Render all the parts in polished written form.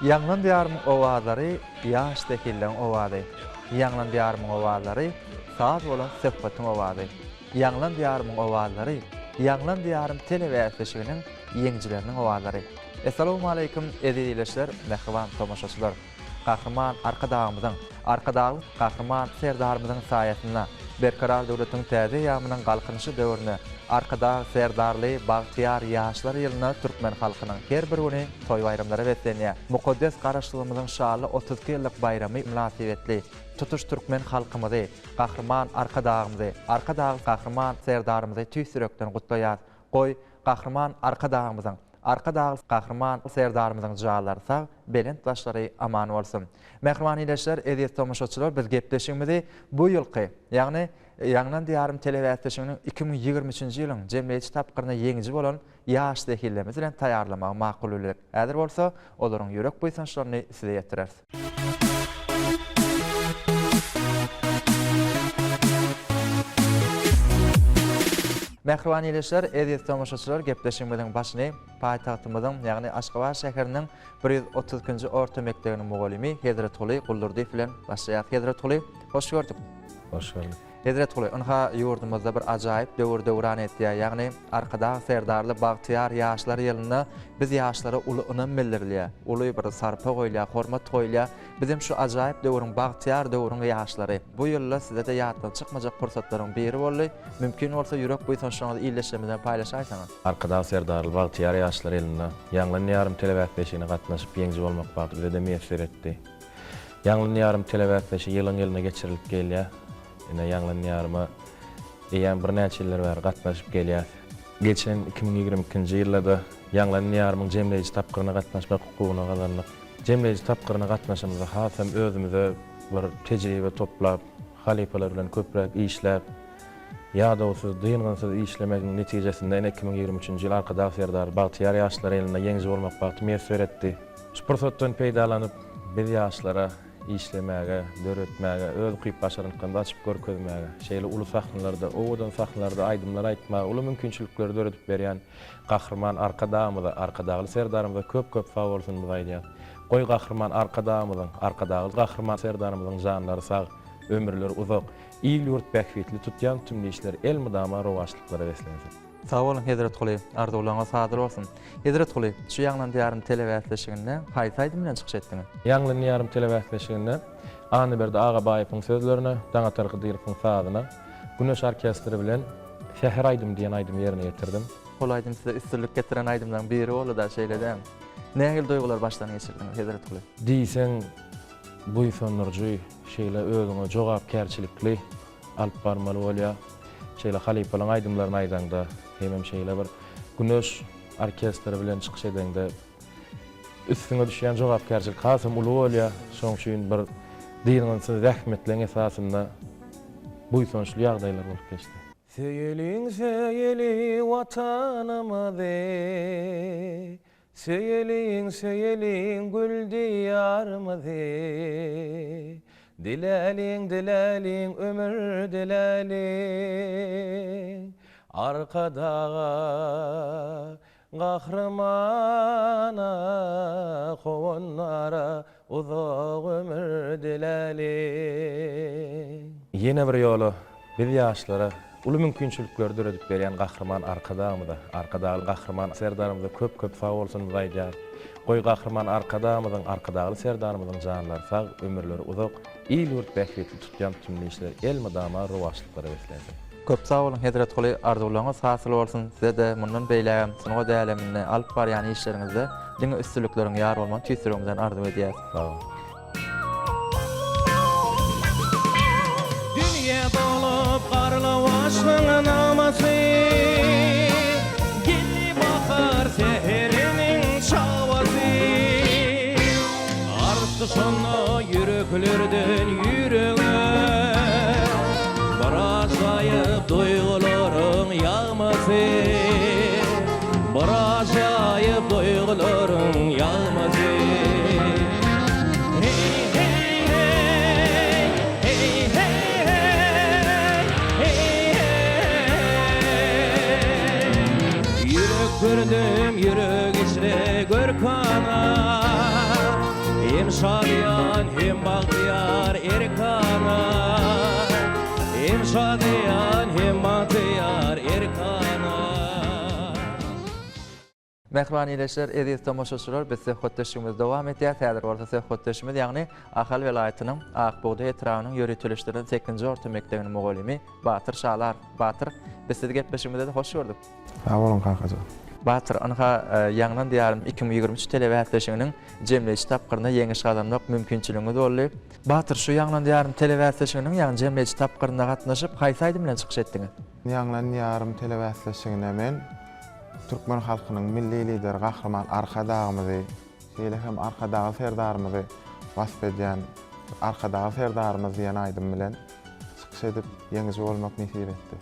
Ýaňlan Diýarymyň owazlary ýaş zehinleň owazy. Ýaňlan Diýarymyň owazlary saz bolan söhbetiň owazy. Ýaňlan Diýarymyň owazlary Ýaňlan Diýarym telebäsleşiginiň ýeňijileriniň owazlary. Essalawmaleýkim eziz ildeşler, mähriban tomaşaçylar! Gahryman Arkadagymyzyň, Arkadagly Gahryman Serdarymyzyň saýasynda Berkarar döwletiň täze eýýamynyň Galkynyşy döwründe Arkadag Serdarly bagtyýar ýaşlar ýylynda türkmen halkynyň her bir güni toý-baýramlara beslenýär. Mukaddes Garaşsyzlygymyzyň şanly 32 ýyllyk baýramy mynasybetli tutuş türkmen halkymyzy, Gahryman Arkadagymyzy, Arkadagly Gahryman Serdarymyzy tüýs ýürekden gutlaýarys. Goý, Gahryman Arkadagymyzyň, Arkadagly Gahryman Serdarymyzyň janlary sag, belent başlary aman bolsun! Mähriban ildeşler, eziz tomaşaçylar, biz gepleşigimizi bu ýylky, ýagny Ýaňlan Diýarym telebäsleşiginiň 2023-nji ýylyň jemleýji tapgyrynda ýeňiji bolan ýaş zehinlerimiz bilen taýýarlamagy makul bildik. Häzir bolsa olaryň ýürek buýsançlaryny size ýetireris. Mähriban ildeşler, eziz tomaşaçylar, gepleşigimiziň başyny paýtagtymyzyň, ýagny Aşgabat şäheriniň 132-nji orta mekdebiniň mugallymy Hezretguly Guldurdyýew bilen başlaýarys. Hezretguly, hoş gördük. Hoş gördük. Hezretguly, ynha, ýurdumyzda bir ajaýyp döwür döwran etýär, ýagny Arkadag Serdarly bagtyýar ýaşlar ýylynda biz ýaşlara uly ynam bildirilýär, uly bir sarpa goýulýar, hormat goýulýar. Bizem şu ajaýyp döwrüň, bagtyýar döwrüň ýaşlary. Bu ýylda size-de ýatdan çykmajak pursatlaryň biri boldy. Mümkin bolsa ýürek buýsançlaryňyzy ildeşlerimiz bilen paýlaşaýsaňyz. Arkadag Serdarly bagtyýar ýaşlar ýylynda Ýaňlan Diýarym telebäsleşigine gatnaşyp ýeňiji bolmak bagty bize-de miýesser etdi. Ýaňlan Diýarym telebäsleşigi ýylyň-ýylyna geçirilip gelýär. Ine, Ýaňlan Diýaryma eýýäm birnäçe ýyllar bäri gatnaşyp gelýäs. Geçen 2022-nji ýylda-da Ýaňlan Diýarymyň jemleýji tapgyryna gatnaşmak hukugyny gazandyk. Jemleýji tapgyryna gatnaşamyzda hasam özümize bir tejribe toplap, halypalar bilen köpräk işläp, ýadawsyz, dyngynsyz işlemegiň netijesinde ine 2023-nji ýyl Arkadag Serdarly bagtyýar ýaşlar ýylynda ýeňiji bolmak bagty miýesser etdi. Şu pursatdan peýdalanyp, biz ýaşlara işlemäge, döretmäge, öz ukyp-başarnyklarymyzy açyp görkezmäge, şeýle uly sahnalarda, owadan sahnalarda aýdymlar aýtmaga uly mümkinçilikleri döredip berýän Gahryman Arkadagymyza, Arkadagly Serdarymyza köp-köp sag bolsunymyzy aýdýas. Goý Gahryman Arkadagymyzyň, Arkadagly Gahryman Serdarymyzyň janlary sag, ömürleri uzak, il-ýurt bähbitli tutýan tümli işleri elmydama rowaçlyklara beslensin. Sag boluň Hezretguly, arzuwlaryňyz hazyr bolsun. Hezretguly, şu Ýaňlan Diýarym telebäsleşiginde haýsy aýdym bilen çykyş etdiňiz? Ýaňlan Diýarym telebäsleşiginde Annaberdi Agabaýewiň sözlerine, Daňatar Hydyrowyň sazyna, Güneş orkestri bilen Säher aýdymy diýen aýdymy ýerine ýetirdim. Ol aýdym size üstünlik getiren aýdymlaryň biri boldy-da, şeýle dämi? Nähili duýgulary başdan geçirdiňiz, Hezretguly? Diýseň buýsandyryjy, şeýle özüňe jogapkärçilikli alyp barmaly bolýar. Şeýle halypalaryň aýdymlaryny aýdaňda, hemem şeýle bir Güneş orkestri bilen çykyş edeňde üstüňe düşýän jogapkärçilik hasam uly bolýar. Şonuň üçin bir dyngysyz zähmetleň esasynda buýsançly ýagdaýlar bolup geçdi. Söýeliň, söýeli Watanymyzy, Söýeliň, söýeliň gül Diýarymyzy, Diläliň, diläliň ömür diläliň, Arkadaga, Gahrymana, Howandara Uzak ömür diläliň. Ýene bir ýola biz ýaşlara uly mümkinçilikleri döredip berýän Gahryman Arkadagymyza, Arkadagly Gahryman Serdarymyza köp-köp sag bolsunymyzy aýdýarys. Goý Gahryman Arkadagymyzyň, Arkadagly Serdarymyzyň janlary sag, ömürleri uzak, il-ýurt bähbitli tutýan tutumly işleri elmydama rowaçlyklara beslensin. Köp sag boluň Hezretguly arzuwlaryňyz hasyl bolsun sizede mundan beýlägem sungat äleminde alyp barýan işleriňizde diňe üstünlikleriň ýar bolmagyny tüýs ýüregimizden arzuw edýäs. Sag boluň. Dünýä dolup garlawaçlaň nagmasy, Geldi bahar säheriniň çawasy. Artdy şonda ýüreklerden ýürege, Bir ajaýyp duýgularyň ýagmasy, Bir ajaýyp duýgularyň ýagmasy. Heý, heý, heý, heý, heý, heý, heý, heý. Ýürek gördüm ýürek içre görkana. Hem şadyýan, hem bagtyýar erkana. Hem şadyýan, hem bagtyýar erkana. Mähriban ildeşler, eziz tomaşaçylar, biz söhbetdeşligimizi dowam edýäs. Häzir bolsa söhbetdeşimiz, ýagny Ahal welaýatynyň Ak bugdaý etrabynyň ýöriteleşdirilen sekizinji orta mekdebiniň mugallymy Batyr Şalarow. Batyr, biz sizi gepleşigimizde-de hoş gördük. Sag boluň Kakajan. Batyr, ynha, Ýaňlan Diýarym 2023 telebäsleşiginiň jemleýji tapgyrynda ýeňiş gazanmak mümkinçiligiňiz boldy. Batyr, şu Ýaňlan Diýarym telebäsleşiginiň, ýagny jemleýji tapgyrynda gatnaşyp, haýsy aýdym bilen çykyş etdiňiz? Ýaňlan Diýarym telebäsleşigine men türkmen halkynyň Milli Lideri Gahryman Arkadagymyzy, şeýle hem Arkadagly Serdarymyzy wasp edýän Arkadagly Serdarymyz diýen aýdym bilen çykyş edip, ýeňiji bolmak nesip etdi.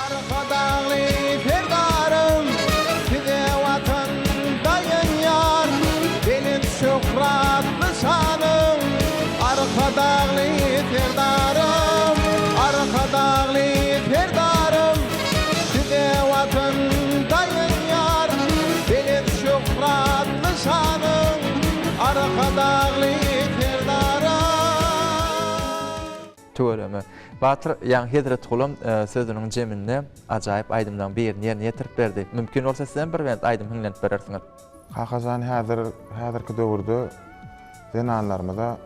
Arkadagly Serdarym, size Watan daýanýar, Belent şöhratly şanyň, Arkadagly Serdarym, Arkadagly Serdarym, size Watan daýanýar, Belent şöhratly şanyň, Arkadagly Serdarym. Tüweleme. Batyr, ýaňy Hezret Gulam sözüniň jeminde ajaýyp aýdymlaryň birini ýerine ýetirip berdi. Mümkin bolsa sizem bir bent aýdym hiňlenip berersiňiz. Kakajan häzir häzirki döwürde zenanlarymyza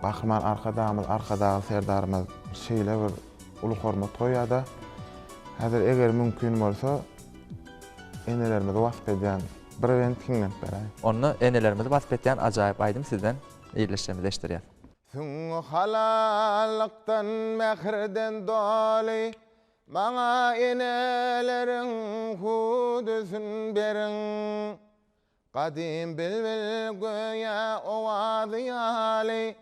Gahryman Arkadagymyz Arkadagly Serdarymyz şeýle bir uly hormat goýýada häzir eger mümkin bolsa enelerimizi wasp edýän bir bent hiňlenip beräý. Onda enelerimizi wasp edýän ajaýyp aýdym sizden ildeşlerimize eşdirýäs. Süňňi halallykdan, mähirden doly, Maňa eneleriň hüwdüsin beriň. Gadym bilbil göýä owazy ýaly,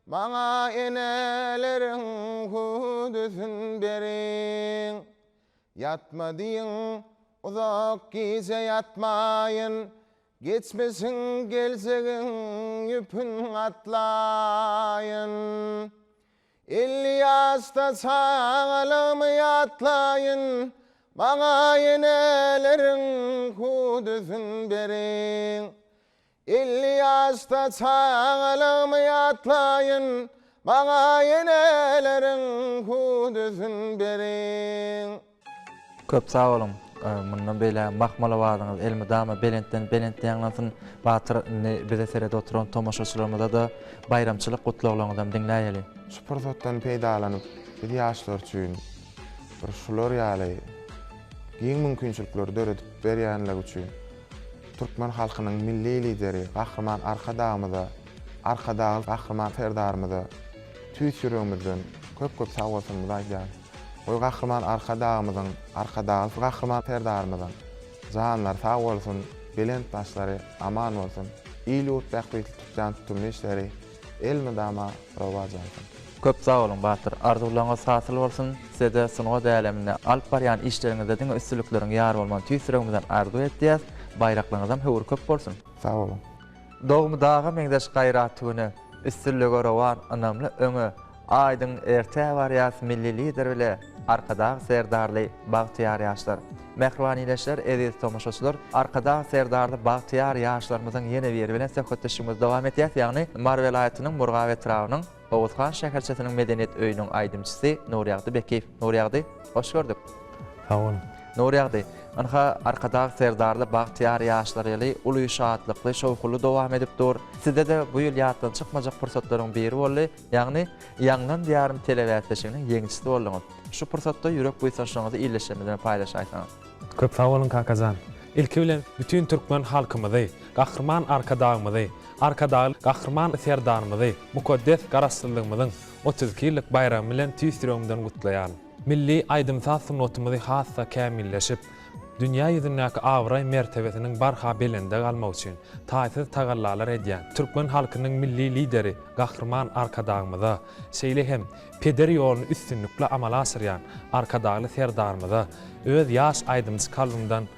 Maňa eneleriň hüwdüsin beriň. Ýatma diýiň, uzak gije ýatmaýyn, Geçmişiň, geljegiň ýüpün gatlaýyn. 50 ýaşda çagalygymy ýatlaýyn, Maňa eneleriň hüwdüsin beriň. 50 ýaşda çagalygymy ýatlaýyn, Maňa eneleriň hüwdüsin beriň. Köp sag boluň. Mundan beýlägem mahmal owazyňyz elmydama belentden belentde ýaňlansyn. Batyr indi bize seredip oturan tomaşaçylarymyza-da baýramçylyk gutlaglaryňyzam diňläýeli. Şu pursatdan peýdalanyp, biz ýaşlar üçin bir şular ýaly giň mümkinçilikleri döredip berýänligi üçin türkmen halkynyň Milli Lideri Gahryman Arkadagymyza, Arkadagly Gahryman Serdarymyza tüýs ýüregimizden köp-köp sagbolsunymyzy aýdýarys. Goý Gahryman Arkadagymyzyň, Arkadagly Gahryman Serdarymyzyň janlary sag bolsun, belent başlary aman bolsun, il-ýurt bähbitli tutýan tutumly işleri elmydama rowaç alsyn. Köp sag boluň Batyr. Arzuwlaryňyz hasyl bolsun. Sizede sungat äleminde alyp barýan işleriňizde diňe üstünlikleriň ýar bolmagyny tüýs ýüregimizden arzuw etýäs. Baýraklaryňyzam höwri köp bolsun. Sag boluň. Dogmy daga meňzeş gaýrat güne, Üstünlige rowan ynamly öňe, Aýdyň ertä barýas Milli Lider bile, Arkadag Serdarly bagtyýar ýaşlar. Mähriban ildeşler, eziz tomaşaçylar, Arkadag Serdarly bagtyýar ýaşlarymyzyň ýene biri bilen söhbetdeşligimizi dowam edýäs, ýagny Mary welaýatynyň Murgap etrabynyň Oguzhan şäherçesiniň medeniýet öýüniň aýdymçysy Nurýagdy Bekiýew. Nurýagdy, hoş gördük. Sag boluň. Nurýagdy, ynha, Arkadag Serdarly bagtyýar ýaşlar ýyly uly şatlykly, şowhunly dowam edip dur. Sizde-de bu ýyl ýatdan çykmajak pursatlaryň biri boldy, ýagny Ýaňlan Diýarym telebäsleşiginiň ýeňijisi bolduňyz. Şu pursatda ýürek buýsançlaryňyzy ildeşlerimiz bilen paýlaşaýsaňyz. Köp sag boluň Kakajan. Ilki bilen bütin türkmen halkymyzy, Gahryman Arkadagymyzy, Arkadagly Gahryman Serdarymyzy mukaddes Garaşsyzlygymyzyň 32 ýyllyk baýramy bilen tüýs ýüregimden gutlaýaryn. Milli aýdym-saz sungatymyzy has-da kämilleşip, dünýä ýüzündäki abraý-mertebesiniň barha belende galmagy üçin taýsyz tagallalar edýän türkmen halkynyň Milli Lideri Gahryman Arkadagymyza, şeýle hem peder ýoluny üstünlikli amala aşyrýan Arkadagly Serdarymyza öz ýaş aýdymçy kalbymdan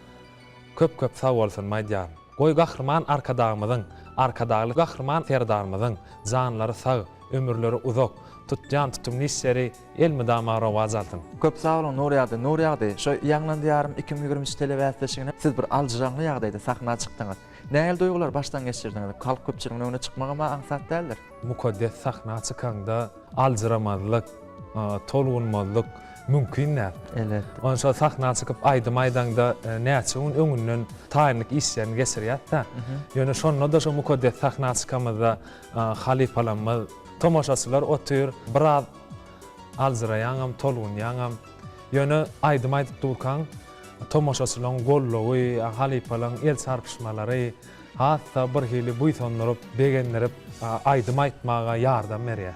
köp-köp sagbolsunymy aýdýaryn. Goý Gahryman Arkadagymyzyň, Arkadagly Gahryman Serdarymyzyň janlary sag, ömürleri uzak, tutýan tutumly işleri elmydama rowaç alsyn. Köp sag boluň Nurýagdy. Nurýagdy, şo Ýaňlan Diýarym 2023 telebäsleşigine siz bir aljyraňly ýagdaýda sahna çykdyňyz. Nähili duýgulary başdan geçirdiňiz? Halk köpçüliginiň öňüne çykmagam-a aňsat däldir. Mukaddes sahna çykaňda aljyramazlyk, tolgunmazlyk mümkin däl. Elbetde. Onsoň sahna çykyp aýdym aýdaňda näçe gün öňünden taýynlyk işlerini geçirýäs-dä. Ýöne şonda-da şo mukaddes sahna çykamyzda halypalarymyz, tomaşaçylar otyr, biraz aljyraýaňam, tolgunýaňam. Ýöne aýdym aýdyp durkaň tomaşaçylaryň goldawy, halypalaryň el çarpyşmalary has-da birhili buýsandyryp, begendirip aýdym aýtmaga ýardam berýär.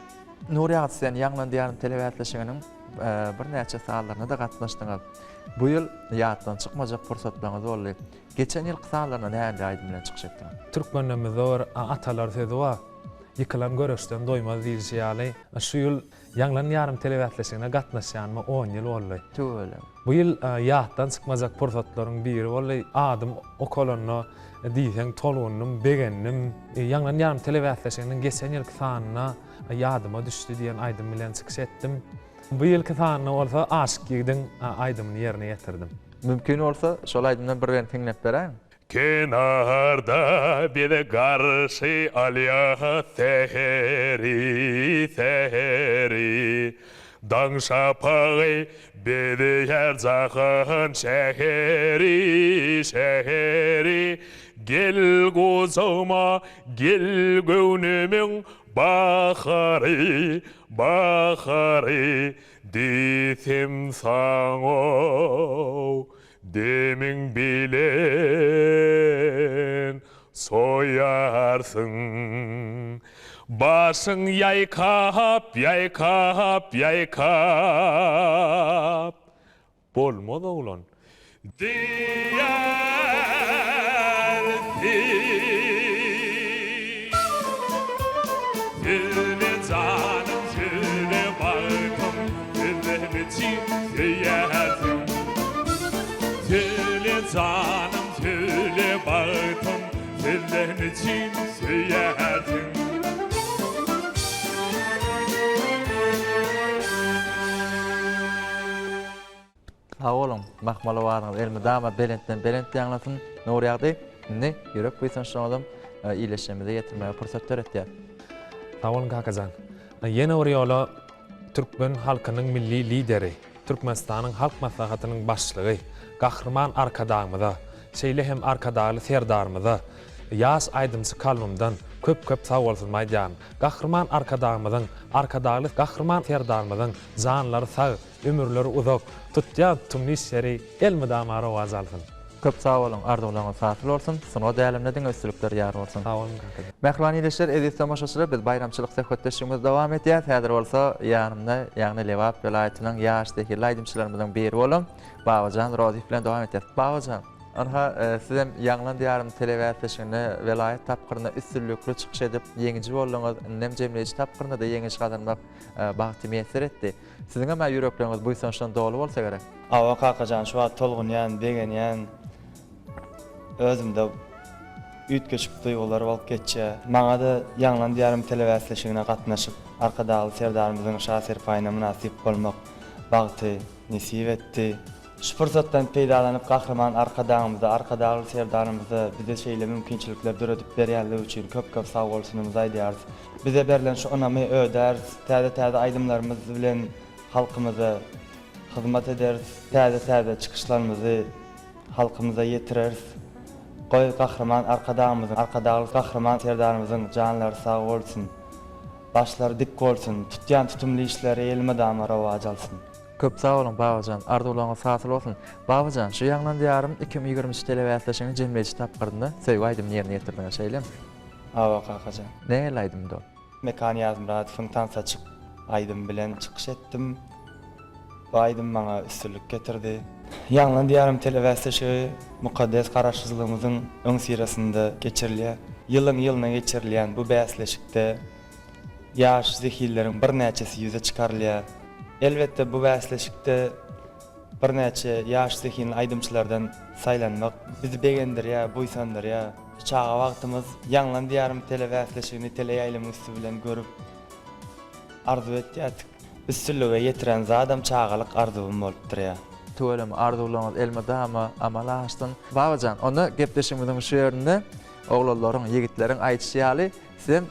Nurýagdy sen Ýaňlan Diýarym telebäsleşiginiň birnäçe sazlaryna-da gatnaşdyňyz. Bu ýyl ýatdan çykmajak pursatlaryňyz boldy. Geçen ýylky sazlarynda nähili aýdym bilen çykyş etdiňiz? Türkmenlerimizde bir atalar sözi bar, Ýykylan göreşden doýmaz diýlişi ýaly, şu ýyl Ýaňlan Diýarym telebäsleşigine gatnaşýanyma on ýyl boldy. Tüweleme. Bu ýyl ýatdan çykmajak pursatlaryň biri boldy. Adym okalanda diýseň tolgundym, begendim. Ýaňlan Diýarym telebäsleşiginiň geçen ýylky sanynda Ýadyma düşdi diýen aýdym bilen çykyş etdim. Bu ýylky sanynda bolsa Aşyk ýigidiň aýdymyny ýerine ýetirdim. Mümkin bolsa, şol aýdymdan bir bent hiňläp beräýiň. Kenarda bizi garşy alýa säheri, säheri. Daň şapagy bezeýär jahan şäheri, şäheri. Gel gujagyma, gel göwnümiň bahary, bahary. Diýsem saňa Demiň bilen soýarsyň. Başyň ýaýkap, ýaýkap, ýaýkap. Bolmaz oglan. Diýersiň. Sizde janym, sizde bagtym, sizde biçin söýýärsiň. Söýle janym, söýle bagtym, sizde niçin söýýärsiň. Sag boluň, mahmal owazyňyz elmydama belentden belent ýaňlansyn, Nurýagdy! Indi ýürek buýsançlygyňyzam ildeşlerimize ýetirmäge pursat döretýär. Sag boluň Kakajan. Ýene bir ýola türkmen halkynyň Milli Lideri, Türkmenistanyň Halk Maslahatynyň Başlygy Gahryman Arkadagymyza, şeýle hem Arkadagly Serdarymyza ýaş aýdymçy kalbymdan köp-köp sagbolsunymy aýdýaryn. Gahryman Arkadagymyzyň, Arkadagly Gahryman Serdarymyzyň janlary sag, Ömürleri uzak, tutýan tutumly işleri elmydama rowaç alsyn! Köp sag boluň, arzuwlaryňyz hasyl bolsun, sungat äleminde diňe üstünlikler ýar bolsun! Sag boluň kakajan. Mähriban ildeşler, eziz tomaşaçylar, biz baýramçylyk söhbetdeşligimizi dowam edýäs. Häzir bolsa ýanymda, ýagny Lebap welaýatynyň ýaş zehinli aýdymçylarymyzyň biri bolan Babajan Rozyýew bilen dowam edýäs. Babajan, ynha, sizem Ýaňlan Diýarym telebäsleşiginde welaýat tapgyrynda üstünlikli çykyş edip, ýeňiji bolduňyz. Indem jemleýji tapgyrynda-da ýeňiş gazanmak bagty miýesser etdi. Siziňem-ä ýürekleriňiz buýsançdan doly bolsa gerek. Hawa kakajan şu wagt tolgunýan, begenýän. Özümde üýtgeşik duýgular bolup geçýär. Maňa-da Ýaňlan Diýarym telebäsleşigine gatnaşyp, Arkadagly Serdarymyzyň Şa serpaýyna mynasyp bolmak bagty nesip etdi. Şu pursatdan peýdalanyp Gahryman Arkadagymyza, Arkadagly Serdarymyza bize şeýle mümkinçilikler döredip berýänligi üçin köp-köp sagbolsunymyzy aýdýarys. Bize berlen şu ynamy ödäris, täze-täze aýdymlarymyz bilen halkymyza hyzmat ederis, täze-täze çykyşlarymyzy halkymyza ýetireris. Goý, Gahryman Arkadagymyzyň, Arkadagly Gahryman Serdarymyzyň janlary sag bolsun, başlary dik bolsun, tutýan tutumly işleri elmydama rowaç alsyn! Köp sag boluň Babajan, arzuwlaryňyz hasyl bolsun. Babajan, şu Ýaňlan Diýarym 2023 telebäsleşiginiň jemleýji tapgyrynda söýgi aýdymyny ýerine ýetirdiňiz, şeýlemi? Hawa kakajan. Nähili aýdymdy ol? Mekan Ýazmyradowyň Tansa çyk aýdymy bilen çykyş etdim. Bu aýdym maňa üstünlik getirdi. Ýaňlan Diýarym telebäsleşigi mukaddes Garaşsyzlygymyzyň öňüsyrasynda geçirilýär. Ýylyň-ýylyna geçirilýän bu bäsleşikde ýaş zehinleriň birnäçesi ýüze çykarylýar. Elbetde bu bäsleşikde birnäçe ýaş zehinli aýdymçylardan saýlanmak bizi begendirýär, buýsandyrýar. Çaga wagtymyz Ýaňlan Diýarym telebäsleşigini teleýaýlymyň üsti bilen görüp arzuw etýärdik. Üstünlige ýetiren zadam çagalyk arzuwym bolup durýar. Tüweleme, arzuwlaryňyz elmydama amala aşsyn. Babajan, onda gepleşigimiziň şu ýerinde. Oglanlaryň, ýigitleriň aýdyşy ýaly, sizem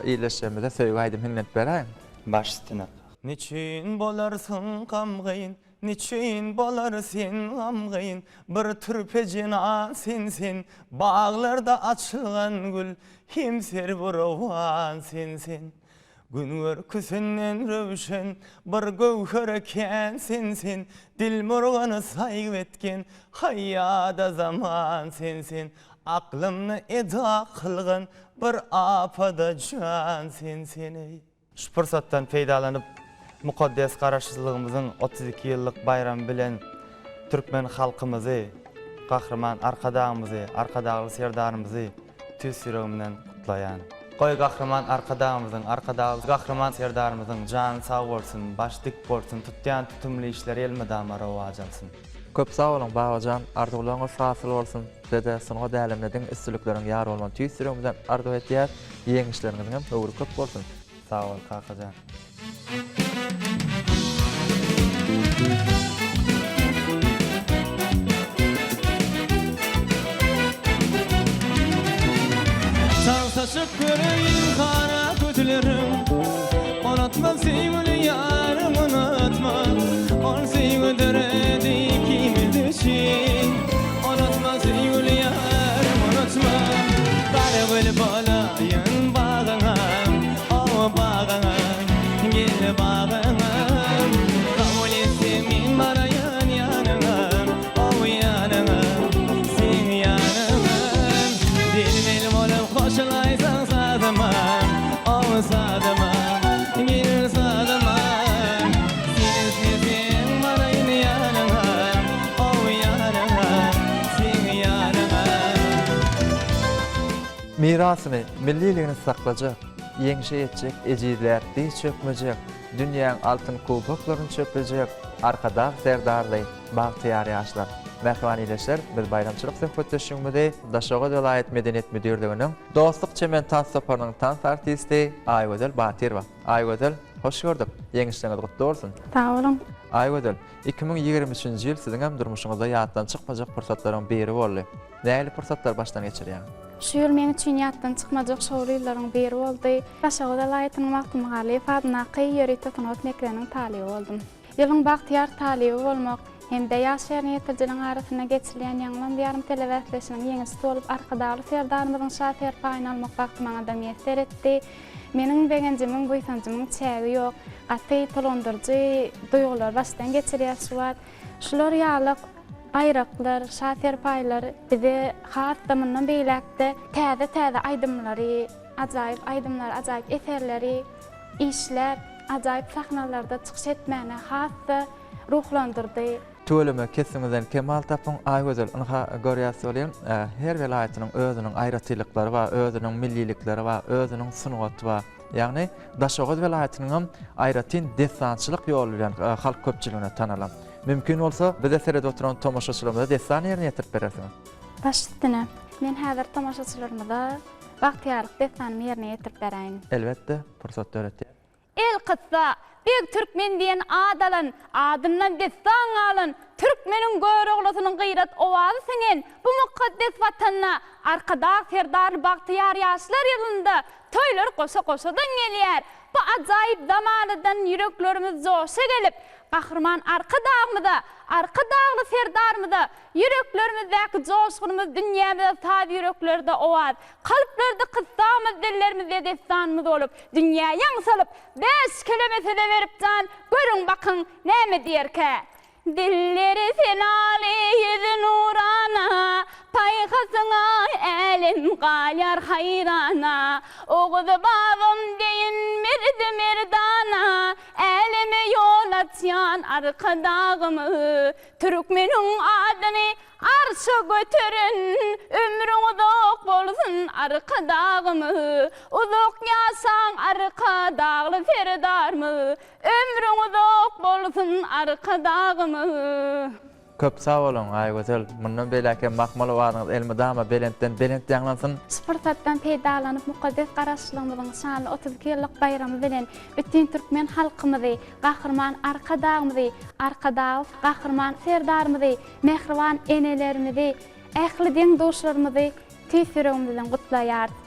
ildeşlerimize söýgi aýdym hiňlenip beräýiň. Baş üstüne. Neçün bolarsyň gamgyn, Neçün bolar sen gamgyn, Bir türpe jenan sen-sen, Baglarda açylgan gül, Hem serwi rowan sen-sen. Gün görküsinden röwşen, Bir göwher eken sen-sen, Dilmurgany saýyp etgen, Haýýada zaman sen-sen. Aklymny eda kylgan, Bir apada jan sen-sen-eý. Şu pursatdan peýdalanyp, mukaddes Garaşsyzlygymyzyň 32 ýyllyk baýramy bilen türkmen halkymyzy, Gahryman Arkadagymyzy, Arkadagly Serdarymyzy tüýs ýüregimden gutlaýan. Goý, Gahryman Arkadagymyzyň, Arkadagly Gahryman Serdarymyzyň jany sag bolsun, başy dik bolsun, tutýan tutumly işleri elmydama rowaç alsyn! Köp sag boluň Babajan, arzuwlaryňyz hasyl bolsun, size-de sungat äleminde diňe üstünlikleriň ýar bolmagyny tüýs ýüregimizden arzuw etýäs, ýeňişleriňiziňem höwri köp bolsun! Sag bol Kakajan. Tagtaşyp göreýin gara gözleriň Unutma söýgüli ýarym unutma Ol söýgi döredi ikimiz üçin Unutma söýgüli ýarym unutma Gara gül bolaýyn bagyňa O bagyňa gel bagyňa Kabul etse men baraýyn ýanyňa O ýanyňa seň ýanyňa Dilmel bolup goşulaýsaň sazyma O sazyma gel sazyma Sen isleseň baraýyn ýanyňa O ýanyňa seň ýanyňa. Mirasyny, milliligini saklajak, ýeňşe ýetjek ejizläp diz çökmejek, dünýäň altyn kuboklaryny çöplejek Arkadag Serdarly bagtyýar ýaşlar. Mähriban ildeşler, biz baýramçylyk söhbetdeşligimizi Daşoguz welaýat Medeniýet müdirliginiň Dostluk çemen tans toparynyň tans artisti Aýgözel Batyrowa. Aýgözel, hoş gördük! Ýeňişleriňiz gutly bolsun! Sag boluň! Aýgözel, 2023-nji ýyl siziňem durmuşyňyzda ýatdan çykmajak pursatlaryň biri boldy. Nähili pursatlary başdan geçirýäňiz? Şu ýyl meň üçin ýatdan çykmajak şowly ýyllaryň biri boldy. Daşoguz welaýatynyň Magtymguly Garlyýew adyndaky ýörite sungat mekdebiniň talyby boldum. Ýylyň bagtyýar talyby bolmak hem-de ýaş ýerine ýetirijileriň arasynda geçirilýän Ýaňlan Diýarym telebäsleşiginiň ýeňijisi bolup Arkadagly Serdarymyzyň şa serpaýyny almak bagty maňa-da miýesser etdi. Meniň begenjimiň, buýsanjymyň çägi ýok. Gaty tolgundyryjy duýgulary başdan geçirýäs şu wagt. Şular ýaly baýraklar, şa serpaýlar bize has-da mundan beýläk-de täze-täze aýdymlary, ajaýyp aýdymlary, ajaýyp eserleri işläp, ajaýyp sahnalarda çykyş etmäne has-da ruhlandyrdy. Tüweleme, kesbiňizden kemal tapyň, Aýgözel, ynha, görýäs welin, her welaýatynyň özüniň aýratynlyklary bar, özüniň millilikleri bar, özüniň sungaty bar. Ýagny, Daşoguz welaýatynyňam aýratyn dessançylyk ýoly bilen halk köpçüligine tanalan. Mümkin bolsa, bize seredip oturan tomaşaçylarymyza dessan ýerine ýetirip berersiňiz. Baş üstüne. Men häzir tomaşaçylarymyza Bagtyýarlyk dessanymy ýerine ýetirip beräýin. Elbetde, pursat döretýär. Elkyssa, Beg Türkmen diýen at alan, adyndan dessan galan, türkmeniň Göroglusynyň gyrat owazy siňen bu mukaddes Watanda Arkadag Serdarly bagtyýar ýaşlar ýylynda toýlar goşa-goşadan gelýär. Bu ajaýyp zamanadan ýüreklerimiz joşa gelip, Gahryman Arkadagymyza, Arkadagly Serdarymyza ýüreklerimizdäki joşgunymyz dünýämize saz ýüreklerde owaz, Kalplarda kyssamyz, dillerimizde dessanymyz bolup, dünýä ýaň salyp, bäş keleme söze berip jan, görüň bakyň, näme diýerkä? Dilleri senaly, ýüzi nurana, Paýhasyňa älem galýar haýrana. Oguz babam deýin merdi-merdana, Äleme ýol açýan Arkadagymyz, Türkmeniň adyny Arşa göteren ömrüň uzak bolsun Arkadagymyz uzak ýaşaň Arkadagly Serdarymyz ömrüň uzak bolsun Arkadagymyz. Köp sag boluň Aýgözel, mundan beýläk hem mahmal owazyňyz elmydama belentden belent ýaňlansyn. Şu pursatdan peýdalanyp mukaddes Garaşsyzlygymyzyň şanly 32 ýyllyk baýramy bilen bütin türkmen halkymyzy, Gahryman Arkadagymyzy, Arkadagly Gahryman Serdarymyzy, mähriban enelerimizi, ähli deň-duşlarymyzy. tüýs ýüregimizden gutlaýarys.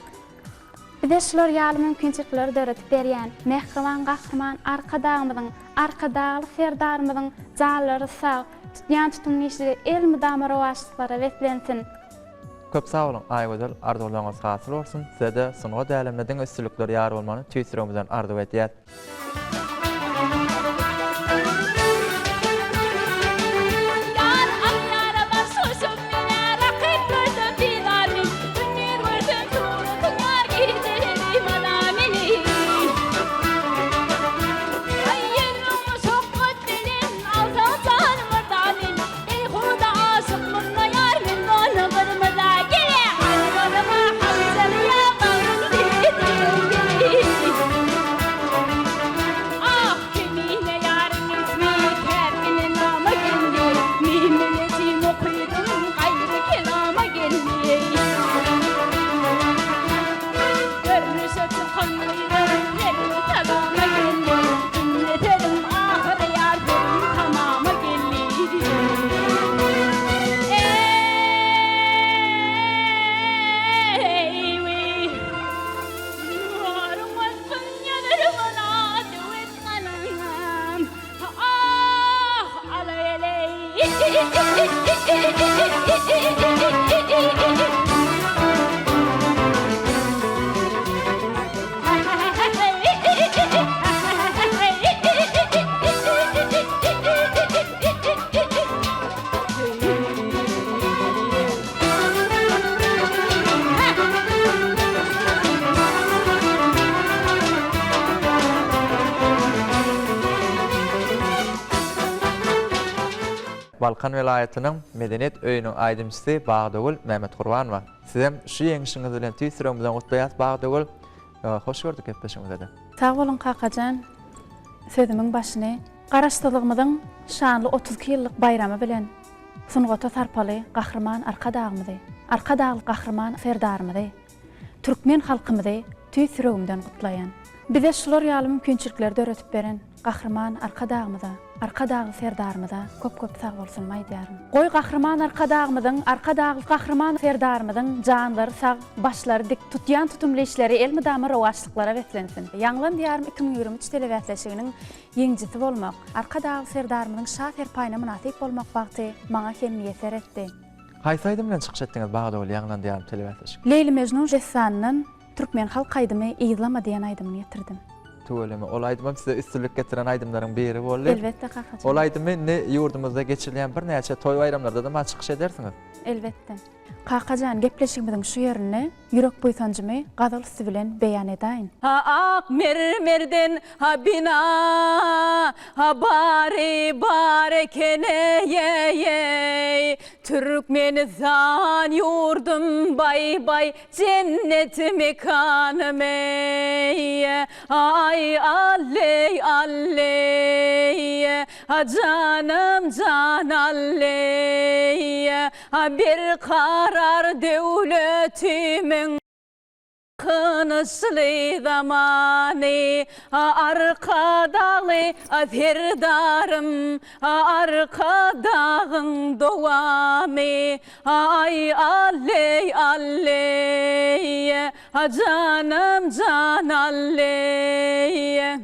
Bize şular ýaly mümkinçilikleri döredip berýän mähriban Gahryman Arkadagymyzyň, Arkadagly Serdarymyzyň janlary sag, tutýan tutumly işleri elmydama rowaçlyklara beslensin! Köp sag boluň Aýgözel arzuwlaryňyz hasyl bolsun sizede sungat äleminde diňe üstünlikler ýar bolmagyny tüýs ýüregimizden arzuw edýäs. Ýar al ýara baş goşup menä rakyp görsem bizar men Gündiz görsem suratyň ýar gijeleri bimala meni Aý ýüzüň muşakgat bilen alsaň janymy da men Beýhuda aşyk munda ýar men dona gyrmyza gele Almalyma hanjarýa bagrym diýdim Ah kemine ýaryň ismi käbine nama geldi Mimine jim okydym gaýry kelama geldi Görnüşe çykan gyzlaryň serwi salama geldi Diňlesedim ahyry ýar sözüm tamama geldi Eý wiý Ýaryň waspyn ýazarman döwet galam Ah alaýeleý. Balkan welaýatynyň Medeniýet öýüniň aýdymçysy Bagdagül Mämmetgurbanowa. Sizem şu ýeňşiňiz bilen tüýs ýüregimizden gutlaýas Bagdagül. Hoş gördük gepleşigimizde-de. Sag boluň Kakajan. Sözümiň başyny Garaşsyzlygymyzyň şanly 32 ýyllyk baýramy bilen sungata sarpaly Gahryman Arkadagymyzy, Arkadagly Gahryman Serdarymyzy, türkmen halkymyzy tüýs ýüregimden gutlaýan. Bize şular ýaly mümkinçilikleri döredip beren Gahryman Arkadagymyza, Arkadagly Serdarymyza köp-köp sagbolsunymy aýdýaryn. Goý Gahryman Arkadagymyzyň, Arkadagly Gahryman Serdarymyzyň janlary sag, başlary dik, tutýan tutumly işleri elmydama rowaçlyklara beslensin. Ýaňlan Diýarym 2023 telebäsleşiginiň Ýeňijisi bolmak, Arkadagly Serdarymyzyň Şa serpaýyna mynasyp bolmak bagty maňa hem miýesser etdi. Haýsy aýdym bilen çykyş etdiňiz Bagdagül Ýaňlan Diýarym telebäsleşiginde? Leýli-Mejnun dessanyndan Türkmen halk aýdymy Yzlama diýen aýdymyny getirdim. Tüweleme, ol aýdymam size üstünlik getiren aýdymlaryň biri boldy. Elbetde kakajan. Ol aýdymy indi ýurdumyzda geçirilýän birnäçe toý-baýramlarda-da maňa çykyş edersiňiz. Elbetde. Kakajan, gepleşigimiziň şu ýerinde Ýürek buýsanjymy gazal üsti bilen beýan edaýyn. Ha ak mermerden ha bina ha bary bar eken-eý-eý Türkmenistan ýurdum baý-baý jennet mekanym-eý Aý alleý alleý ha janym jan alleý Berkarar döwletimiň Galkynyşly zamany, Arkadagly Serdarym, Arkadagyň dowamy. Aý, alleý, alleý, janym, jan alleý.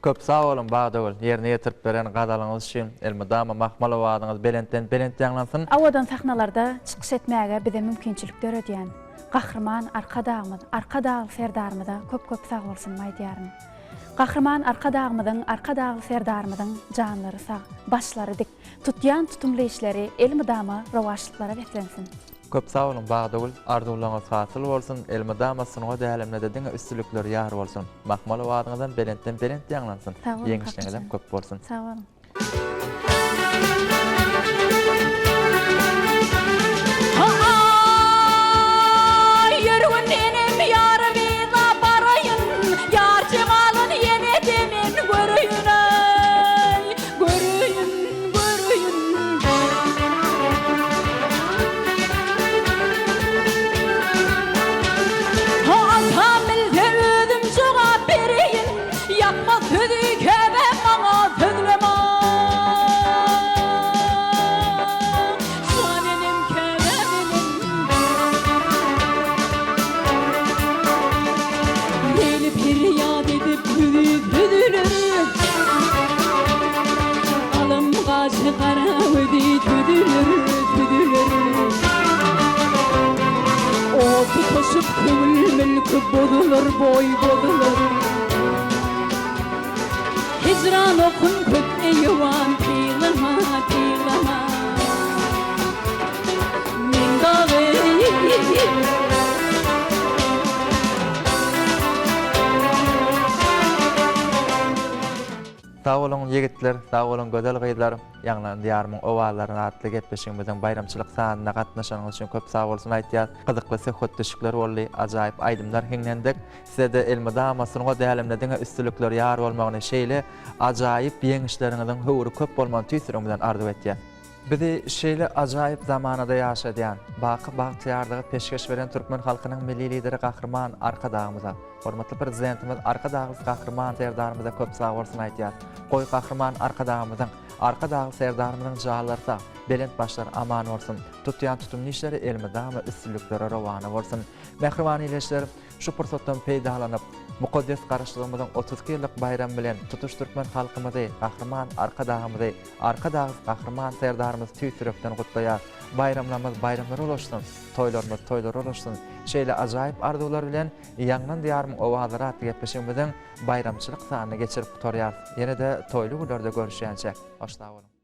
Köp sag boluň Bagdagül, ýerine ýetirip beren gazalyňyz üçin. Elmydama mahmal owazyňyz belentden belent ýaňlansyn. Owadan sahnalarda çykyş etmäge bize mümkinçilik döredýän Gahryman Arkadagymyz, Arkadagly Serdarymyza köp-köp sagbolsunymy aýdýaryn. Gahryman Arkadagymyzyň, Arkadagly Serdarymyzyň janlary sag, başlary dik, tutýan tutumly işleri elmydama rowaçlyklara beslensin! Köp sag boluň Bagdagül, arzuwlaryňyz hasyl bolsun, elmydama sungat äleminde-de diňe üstünlikler ýar bolsun. Mahmal owazyňyzam belentden belent ýaňlansyn, Sag boluň ýeňişliňizem Kakajan. köp bolsun. Sag boluň. Aý ýörgün enem ýarymyza baraýyn, Ýar jemalyn ýene-de men göreýin-aý, Göreýin, göreýin. Atam bilse özüm jogap bereýin, Ýakmaz sözi käbäm maňa sözlem-aý. Bozular boý bozular. Hijran okun köp eýwan Tylama tylama. Men dagy. Sag boluň ýigitler, sag boluň gözel gyzlar. Ýaňlan Diýarymyň owazlary atly gepleşigimiziň baýramçylyk sanyna gatnaşanyňyz üçin köp sag bolsun aýtýas. Gyzykly söhbetdeşlikler boldy, ajaýyp aýdymlar hiňlendik. Size-de elmydama sungat äleminde diňe üstünlikler ýar bolmagyny, şeýle ajaýyp ýeňişleriňiziň höwri köp bolmagyny tüýs ýüregimizden arzuw etýäs. Bizi şeýle ajaýyp zamanada ýaşadýan, baky bagtyýarlygy peşgeş beren türkmen halkynyň Milli Lideri Gahryman Arkadagymyza, Hormatly Prezidentimiz Arkadagly Gahryman Serdarymyza köp sagbolsun aýdýas. Goý Gahryman Arkadagymyzyň, Arkadagly Serdarymyzyň janlary sag, belent başlary aman bolsun! Tutýan tutumly işleri elmydama üstünliklere rowana bolsun! Mähriban ildeşler, şu pursatdan peýdalanyp, mukaddes Garaşsyzlygymyzyň 32 ýyllyk baýramy bilen tutuş türkmen halkymyzy, Gahryman Arkadagymyzy, Arkadagly Gahryman Serdarymyzy tüýs ýürekden gutlaýas. Baýramlarymyz baýramlara ulaşsyn, toýlarymyz toýlara ulaşsyn! Şeýle ajaýyp arzuwlar bilen Ýaňlan Diýarymyň owazlary atly gepleşigimiziň baýramçylyk sanyny geçirip gutarýarys. Ýene-de toýly günlerde görüşýänçäk, hoş sag boluň!